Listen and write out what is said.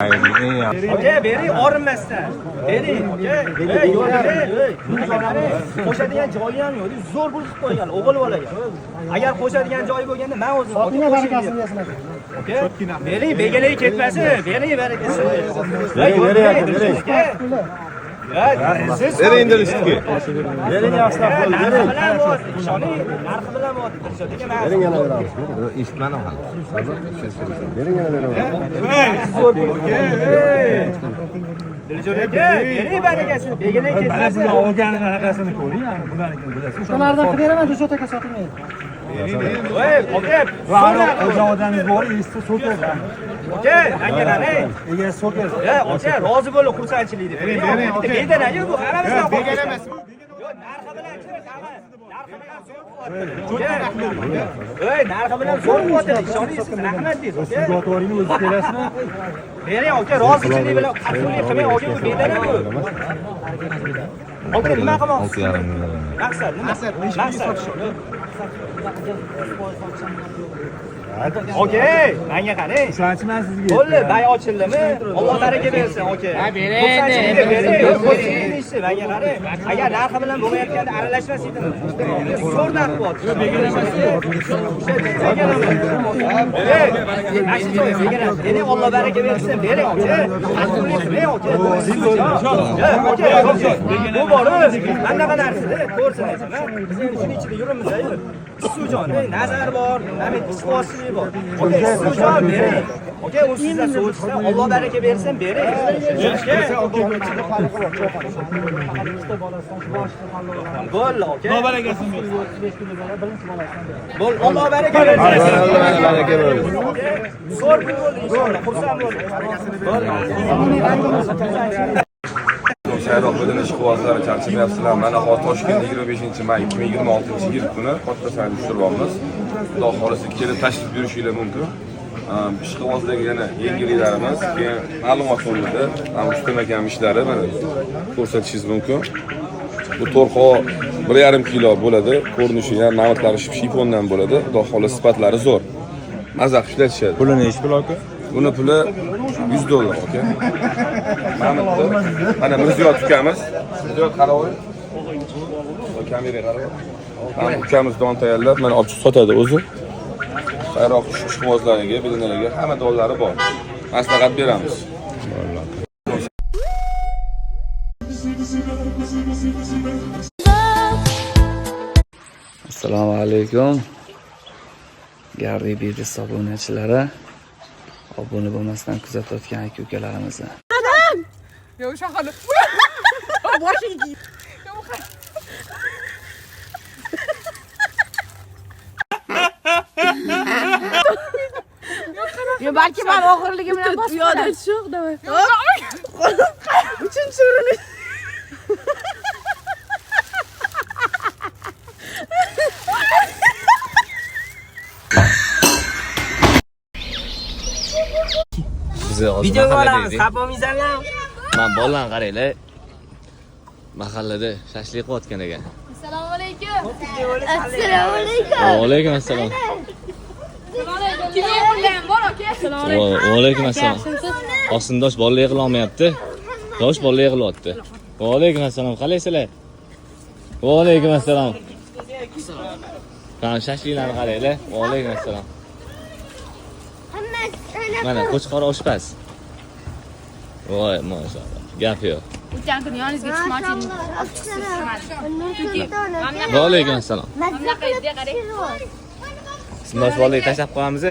Aka, bering orinmasdan. Bering, aka. Ey, yo'q, bering. Qo'shadigan joyi ham yo'q. Zo'r pul qilib qo'ygan o'g'il bolaga. Agar qo'shadigan joyi bo'lganda men o'zim qo'shadigan. Aka, bering, begalay ketmasin. Bering barakasini. Bering, bering aka, bering. Siz Bering indirishki. Bering yaxshilab qo'l, narxi bering. bilan bo'ldi. Ishoning, narxi bilan bo'ldi. Dilshod aka, men Bering yana beramiz. Eshitmadim hali. Bering yana beramiz. Dilshod aka, bering barakasini. Begalay ketmasin. Olganini anaqasini ko'ring, yani bularnikini bilasiz. Ulardan qilib beraman, Dilshod aka sotilmaydi. Voy, aka, O'sha odamingiz bor, eshitsa so'kadi. aka, aka, qarang. Egasi so'kadi. Ya, aka, rozi bo'lib xursandchilik deb. Bering, bering, aka. Bedanayu bu, hammasidan qo'rqmasdan. Yo'q, narxi bilan chiq, narxi bilan zo'r bo'lyapti. Ey, narxi bilan zo'r bo'lyapti. Ishoning, siz rahmat deysiz, aka. Sizga otib yuboring, o'zi kelasizmi? Bering, aka, rozichilik bilan qattiqlik qilmang, aka, bu bedana bu. Aka, nima qilmoqchisiz? 6,5 million. Maqsad nima? Maqsad. Aka, menga qarang. O'shanchi man sizga. Bo'ldi, bay ochildimi? Alloh baraka bersin, aka. Xursandchilikka bering, qo'shing, menga qarang. Agar narxi bilan bo'lmayotganda aralashmas edim. Zo'r narx bo'lyapti. Bering, mana shu joy begalam. Bering, Alloh baraka bersin, bering, aka. Qattiqlik qilmang, aka. Aka, bu borib, mana narsada ko'rsin aytaman. Biz endi shuni ichida yuribmiz, Issiqjon, nazar bor, mana ishqibozchilik bor. Aka, Issiqjon bering. Aka, u sizdan so'rashsa, Alloh baraka bersin, bering. Bo'ldi, aka. Bo'l, Alloh baraka bersin. Baraka bersin. Zo'r pul bo'ldi inshaalloh, xursand bo'ldim. Bo'ldi. Sayroq bilan ishqibozlari charchamayapsizlar. Mana hozir Toshkent 25 may 2026-yil kuni katta sayr uyushtiryapmiz. Xudo xohlasa kelib tashrif buyurishinglar mumkin. Ishqibozdagi yana yangiliklarimiz, keyin ma'lumot o'rnida, mana Rustam akam ishlari mana ko'rsatishingiz mumkin. Bu to'rxo 1,5 kilo bo'ladi. Ko'rinishi ham mamatlari shifondan bo'ladi. Xudo xohlasa sifatlari zo'r. Maza qilib ishlatishadi. Puli nechi pul aka? Buni puli $100 aka. Mana mana Mirziyoyev ukamiz. Mirziyoyev qarab. Kameraga qarab. Mana ukamiz don tayyorlab, mana olib chiqib sotadi o'zi. Sayroq ishqibozlariga, bilinariga hamma donlari bor. Maslahat beramiz. Assalomu alaykum. Gardi Biznes obunachilari, obuna bo'lmasdan kuzatayotgan aka ukalarimizni. Yo'q, o'sha hali. Boshing Yo, balki men og'irligi bilan bosib Yo'q, shuq, давай. Uchinchi urinish. Biz hozir Videoga mahallada olamiz, edik. xafa bo'lmaysanlar. Man bolalarni qaranglar. Mahallada shashlik qilayotgan ekan. Assalomu alaykum. Assalomu alaykum. Va alaykum assalom. Kino ham bor aka. Assalomu alaykum. Va alaykum assalom. Osindosh bolalar yig'ila olmayapti. Yosh bolalar yig'ilyapti. Va alaykum assalom. Qalaysizlar? Va alaykum assalom. Mana shashliklarni qaranglar. Va alaykum assalom. Mana qo'chqor oshpaz. Voy, mashalloh. Gap yo'q. O'tgan kuni yoningizga chiqmoqchi edim. Olib chiqsiz chiqmadim. Va alaykum assalom. Bunaqa edi, qarang. Sindosh bolalarga tashlab qo'yamiz.